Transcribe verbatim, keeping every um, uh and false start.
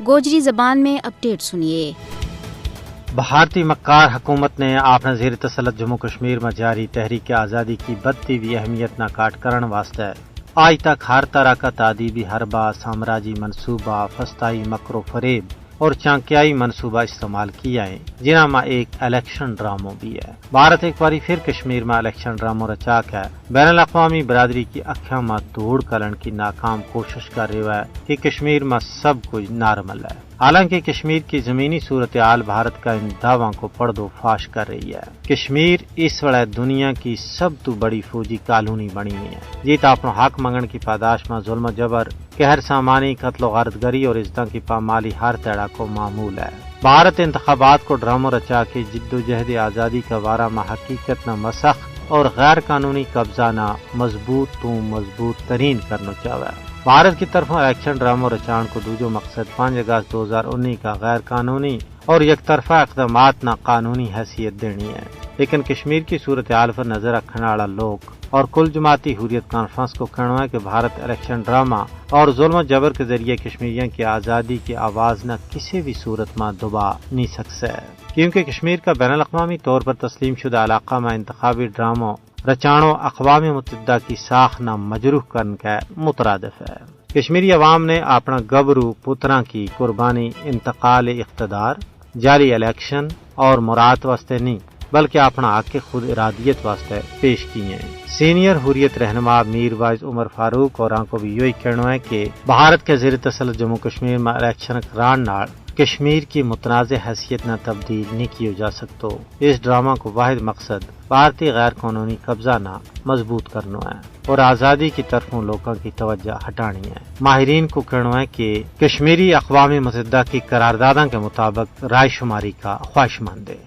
گوجری زبان میں اپڈیٹ سنیے۔ بھارتی مکار حکومت نے آپنا زیر تسلط جموں کشمیر ما جاری تحریک آزادی کی بدتی وی اہمیت نا کاٹ کرن واسطے آج تک ہر طرح کا تادیبی حربہ، سامراجی منصوبہ، فستائی مکر و فریب اور چانکیائی منصوبہ استعمال کیا ہیں، جنہاں ما ایک الیکشن ڈرامو بھی ہے۔ بھارت ایک باری پھر کشمیر ما الیکشن ڈرامو رچا کے بین الاقوامی برادری کی اکھیاں ما دھوڑ کلن کی ناکام کوشش کر رہیو ہے کہ کشمیر ما سب کچھ نارمل ہے۔ حالانکہ کشمیر کی زمینی صورتحال بھارت کا ان دعواں کو پڑدو فاش کر رہی ہے۔ کشمیر اس وڑے دنیا کی سب تو بڑی فوجی کالونی بنی ہوئی ہے، جیت اپنو حق منگن کی پاداش ما ظلم و جبر، قہر سامانی، قتل و غارت گری اور عزتاں کی پامالی ہر تیڑا کو معمول ہے۔ بھارت انتخابات کو ڈرامو رچا کے جدوجہد آزادی کا بارہ ما حقیقت نا مسخ اور غیر قانونی قبضہ نا مضبوط توں مضبوط ترین کرنو چاہوے۔ بھارت کی طرفوں الیکشن ڈرامو رچان کو دوجو مقصد پانچ اگست دو ہزار انی کا غیر قانونی اور یک طرفہ اقدامات نا قانونی حیثیت دینی ہے، لیکن کشمیر کی صورتحال پر نظر رکھن آڑا لوک اور کل جماعتی حریت کانفرنس کو کہنو ہے کہ بھارت الیکشن ڈرامہ اور ظلم و جبر کے ذریعے کشمیریاں کی آزادی کی آواز نا کسی بھی صورت ما دبا نہیں سکسے، کیونکہ کشمیر کا بین الاقوامی طور پر تسلیم شدہ علاقہ ما انتخابی ڈرامو رچانو اقوام متحدہ کی ساخ نا مجروح کرن کے مترادف ہے۔ کشمیری عوام نے اپنا گبرو پتراں کی قربانی انتقال اقتدار، جعلی الیکشن اور مراعات واسطے نہیں، بلکہ اپنا حق خود ارادیت واسطے پیش کی ہیں۔ سینئر حریت رہنما میر واعظ عمر فاروق اور آنکو بھی یوہی کہنو ہے کہ بھارت کے زیر تسلط جموں کشمیر ما الیکشن کران نال کشمیر کی متنازع حیثیت نا تبدیل نہیں کیو جا سکتو۔ اس ڈرامہ کو واحد مقصد بھارتی غیر قانونی قبضہ نا مضبوط کرنو ہے اور آزادی کی طرفوں لوکاں کی توجہ ہٹانی ہے۔ ماہرین کو کہنو ہے کہ کشمیری اقوام متحدہ کی قرارداداں کے مطابق رائے شماری کا خواہش مند ہے۔